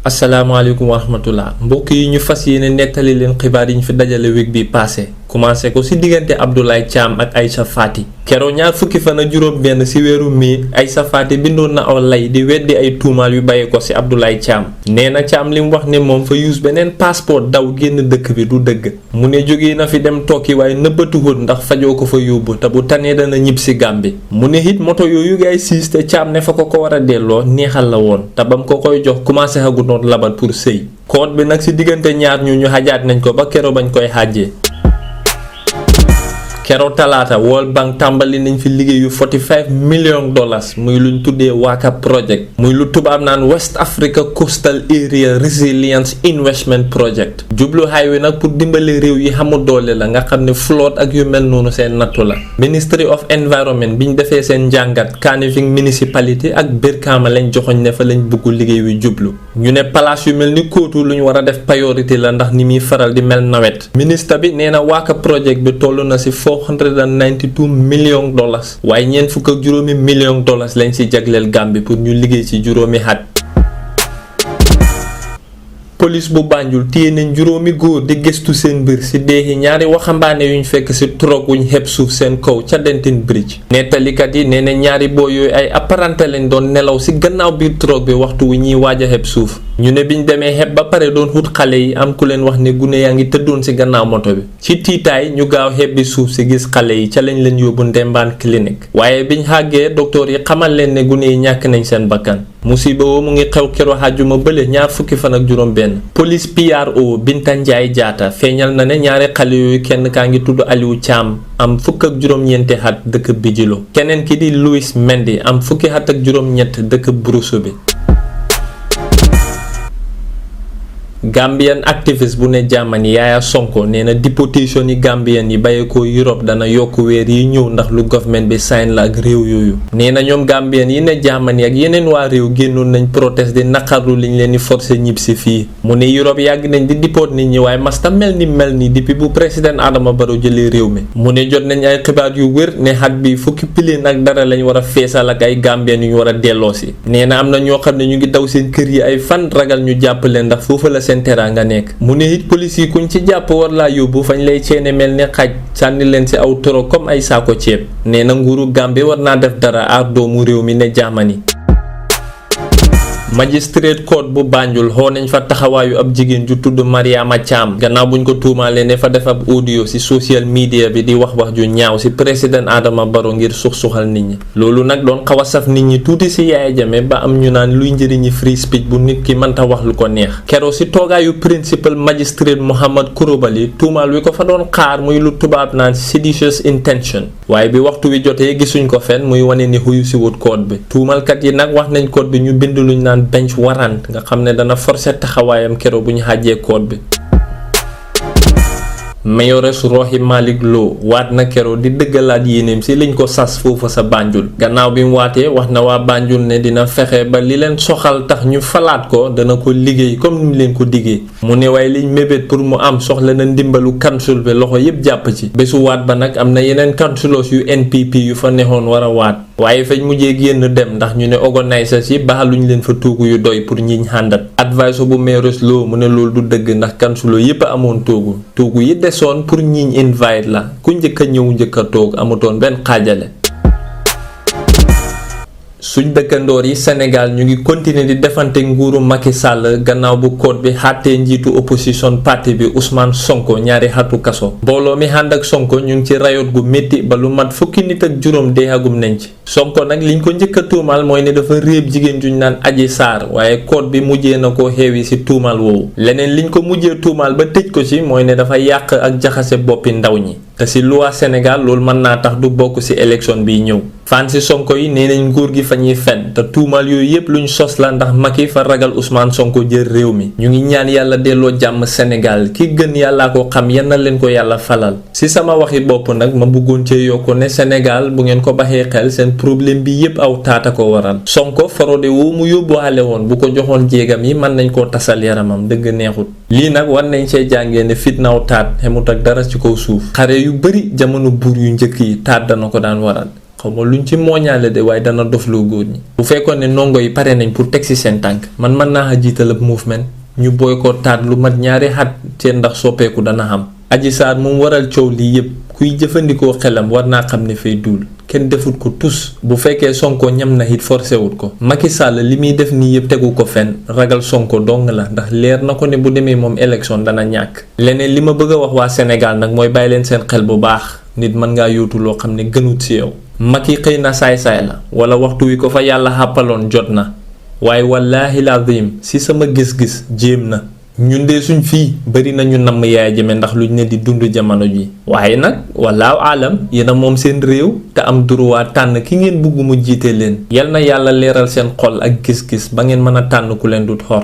asalaamaaleykum wa rahmatullah mbokk yi ñu fas yéene nettali leen xibaar yi ñu fi dajale week bi passé commencé ko ci diggante Abdoulaye Thiam ak Aïssa Faty keroog ñaar fukki fan ak juróom benn ci weeru mai Aïssa Faty bindoon na aw lay di weddi ay tuumaal yu bàyyee ko ci Abdoulaye Thiam nee na Thiam li mu wax ne moom fa use beneen passeport daw génn dëkk bi du dëgg mu ne jógee na fi dem tokki waaye nëbbatuwut ndax fajoo ko fa yóbbu te bu tanee dana ñib ci Gàmbi mu ne it moto yooyu gaay siis te Thiam ne fa ko war a delloo neexal la woon te bam ko koy jox commencé xagu noonu labat pour sëy koot bi nag ci diggante ñaar ñu xajaat nañ ko ba keroog bañ koy xàjjee keroog talaata World Bank tàmbali nañ fi liggéeyu $45 million muy luñ tuddee Waka Project muy lu tubaab naan West Africa Coastal Area Resilience Investment Project jubluwaay wi nag pour dimbali réew yi xamul doole la nga xam ne flood ak yu mel noonu seen nattu la Ministry of Environment biñ defee seen njàngat Kanifing Municipality ak Brikama lañ joxoñ ne fa lañ bëgg liggéey wi jublu ñu ne place yu mel ni Kootu luñ war a def priorité la ndax ni muy faral di mel nawet ministre bi nee na Waka Project bi toll na ci $492 million waaye ñeent fukk ak juróomi million lañ ci jagleel Gambie pour ñu liggéey ci juróomi at. police bu Banjul téye nañ juróomi góor di gëstu seen mbir ci deexi ñaari waxambaane yuñ fekk ci troog wuñ xeb suuf seen kaw ca Denton Bridge nettalikat yi nee na ñaari boo yooyu ay apparenté lañ doon nelaw ci gannaaw biir troog bi waxtu wu ñuy waaj a xeb suuf ñu ne biñ demee xeb ba pare doon xut xale yi am ku leen wax ne gune yaa ngi tëddoon ci gannaaw moto bi ci tiitaay ñu gaaw xeb bi suuf ci gis xale yi ca lañ leen yóbbu Ndembaan clinique waaye biñ xàggee docteur yi xamal leen ne gune yi ñàkk nañ seen bakkan musiba woo mu ngi xew kero xajuma bële ñaar fukki fan ak juróom benn police PRO Binta Njaay Jaata feeñal na ne ñaari xale yooyu kenn kaa ngi tudd Aliou Thiam am fukk ak juróom-ñeenti at dëkk Bijilo keneen ki di Louis Mendy am fukki at ak juróom-ñett dëkk Burusu bi Gambian activist bu ne Germany Yaya Sonko nee na deportation yi Gambian yi bàyyeekoo Europe dana yokk weer yi ñëw ndax lu government bi sign la ak réew yooyu nee na ñoom Gambian yi ne Germany ak yeneen waa réew génnoon nañ protest di naqarlu liñ leen di forcer ñib si fii mu ne Europe yàgg nañ di deport nit ñi waaye masta mel ni depuis bu président Adama Barrow jëlee réew mi mu ne jot nañ ay xibaar yu wér ne xat bi fukki pilin ak dara lañ war a feesal ak ay Gambian yu ñu war a delloosi nee na am na ñoo xam ne ñu ngi daw seen kër yi ay fan ragal ñu jàpp leen ndax foofu la seen teraanga nekk mu ne it police yi kuñ ci jàpp war laa yóbbu fañ lay ceene mel ni xaj sànni leen ci aw toro comme ay saako ceeb nee na nguuru Gambie war naa def dara aar doomu réew mi ne Germany Magistrate Court bu Banjul xoo nañ fa taxawaayu ab jigéen ju tudd Mariama Thiam gannaaw buñ ko tuumaalee ne fa def ab audio ci social media bi di wax ju ñaaw ci président Adama Barrow ngir suxal nit ñi loolu nag doon xaw a saf nit ñi tuuti ci Yaya Jammeh ba am ñu naan luy njëriñi free speech bu nit ki mënta wax lu ko neex keroog ci toogaayu principal magistrate Mohamed Coulibaly tuumaal wi ko fa doon xaar muy lu tubaab naan seditious intention waaye bi waxtu wi jotee gisuñ ko fenn muy wane ni xuyu ci wut code bi tuumalkat yi nag wax nañ code bi ñu bind luñ naan bench warrant nga xam ne dana forcer taxawaayam keroog bu ñu xàjjee code bi Mayores Rohey Malick Lowe waat na keroog di dëggalaat yéeneem ci liñ ko sas foofu sa Banjul gannaaw bi mu waatee wax na waa Banjul ne dina fexe ba li leen soxal tax ñu falaat ko dana ko liggéey comme ni mu leen ko diggee mu ne waaye liñ mébét pour mu am soxla na ndimbalu council bi loxo yépp jàpp ci bésu waat ba nag am na yeneen councilors yu NPP yu fa neexoon war a waat waaye fañ mujjee génn dem ndax ñu ne organisers yi baaxaluñ leen fa toogu yu doy pour ñiñ xàndat advisor bu Mayores Lowe mu ne loolu du dëgg ndax councilor yépp a amoon toogu yi desoon pour ñiñ invite la ku njëkk a ñëw njëkk a toog amutoon benn xaajale suñ dëkkandoor yi Sénégal ñu ngi continuer di defante nguuru Macky Sall gannaaw bu code bi xàttee njiitu opposition party bi Ousmane Sonko ñaari xatu kaso mbooloo mi ànd ak Sonko ñu ngi ci rayot gu métti ba lu mat fukki nit ak juróom deexagum nañ ci Sonko nag liñ ko njëkk a tuumal mooy ne dafa réeb jigéen juñ naan Adji Sarr waaye code bi mujjee na ko xeewi ci tuumal woowu leneen liñ ko mujjee tuumal ba tëj ko ci mooy ne dafa yàq ak jaxase boppi ndaw ñi te ci loi Sénégal loolu mën naa tax du bokk ci élection bi ñëw fan ci Sonko yi nee nañ nguur gi fa ñuy fen te tuumal yooyu yépp luñ sos la ndax Macky fa ragal Ousmane Sonko jël réew mi ñu ngi ñaan yàlla delloo jàmm Sénégal ki gën yàllaa ko xam yan na leen ko yàlla falal ci sama waxi bopp nag ma bëggoon cee yokku ne Sénégal bu ngeen ko baxee xel seen problème bi yépp aw taata ko waral Sonko farode woo mu yóbbuwaale woon bu ko joxoon jéegam yi mën nañ koo tasal yaramam dëgg neexut lii nag war nañ cee jàngee ne fitnaaw taat xemut ak dara ci kaw suuf xare yu bari jamono buur yu njëkk yi taat dana ko daan waral xawma luñ ci mooñaale de waaye dana dofloo góor ñi. bu fekkoon ne ndongo yi pare nañ pour teg ci seen tànk man mën naa jiital ab movement ñu boycott lu mat ñaari at seen ndax soppeeku dana xam. Adji Sarr moom waral coow lii yépp kuy jëfandikoo xelam war naa xam ne fay duul kenn defut ko tus bu fekkee Sonko ñam na it forcé wut ko. Macky Sall li muy def nii yépp tegu ko fenn ragal Sonko dong la ndax leer na ko ne bu demee moom élection dana ñàkk. leneen li ma bëgg a wax waa Sénégal nag mooy bàyyi leen seen xel bu baax nit mën ngaa yóotu loo xam ne gënut ci yow. Macky xëy na saay-saay la wala waxtu wi ko fa yàlla xàppaloon jot na waaye wallaahi lazim ci sama gis-gis jéem na. ñun de suñ fii bari nañu namm Yaya Jammeh ndax luñ ne di dund jamono ji waaye nag wallaahu aalam yéen a moom seen réew te am droit tànn ki ngeen bëgg mu jiite leen yal na yàlla leeral seen xol ak gis-gis ba ngeen mën a tànn ku leen dut xor.